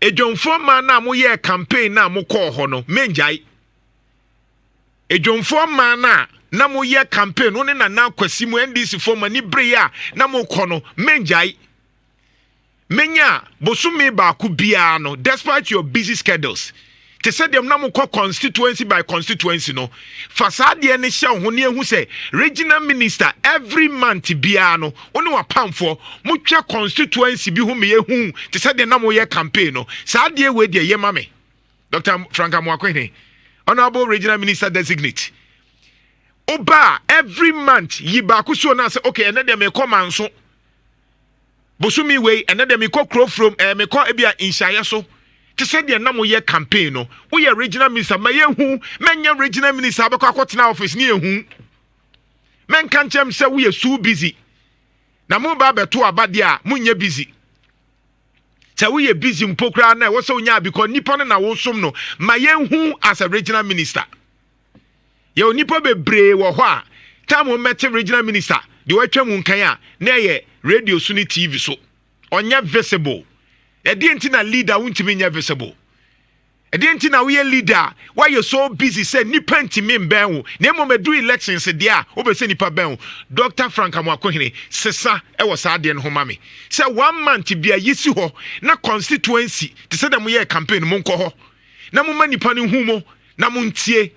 Edwomfoɔ mmaa no a moyɛɛ campaign no a mokɔɔ hɔ no, mengyae. Edwomfoɔ mmaa no a na moyɛ campaign no ne Nana Akwasi mu NDC foɔ mo ani bere a na mokɔ no, mengyae. Menya bosome baako biara no, despite your busy schedules, te sɛ deɛ na mokɔ constituency by constituency no, fa saa adeɛ no hyɛ wo ho ne ehu sɛ regional minister, every month biara no, wo ne wapamfoɔ motwa constituency bi ho ma yɛhu te sɛ deɛ na moyɛ campaign no. Saa adeɛ wei deɛ, yɛ ma me. Dr Frank Amoakohene, honourable regional minister designate, woba every month, yi baako so na sɛ okay, ɛnɛ deɛ mekɔ Manso, bosomi wei ɛnɛ deɛ mekɔ Kurofurom, mekɔ ebi a nhyɛeɛ so, te sɛ deɛ na moyɛ campaign no. Woyɛ regional minister, ma yɛhu. Mɛnyɛ regional minister abɛkɔ akɔtena office ne yɛhu. Mɛnka nkyɛm sɛ woyɛ so busy na moba abɛto aba deɛ a monyɛ busy. Sɛ woyɛ busy mpo koraa na ɛwɔ sɛ wonya, because nipa no na wosom no. Ma yɛnhu as a regional minister. Yɛwɔ nipa bebree wɔ hɔ a time wɔmmɛte regional minister deɛ wɔatwa mu nkan a, na ɛyɛ radio so ne TV so, ɔnyɛ visible. Ɛdeɛ nti na leader wontumi nyɛ visible? Ɛdeɛ nti na woyɛ leader a woayɛ so busy sɛ nipa ntumi mbɛn wo, na mmom ɛdu elections deɛ a wobɛ sɛ nipa bɛn wo? Dr Frank Amoakohene, sesa ɛwɔ saa adeɛ no ho ma me sɛ one month bia yi si hɔ na constituency te sɛ dɛ moyɛ campaign, monkɔ hɔ na momma nipa no hu mo na montie.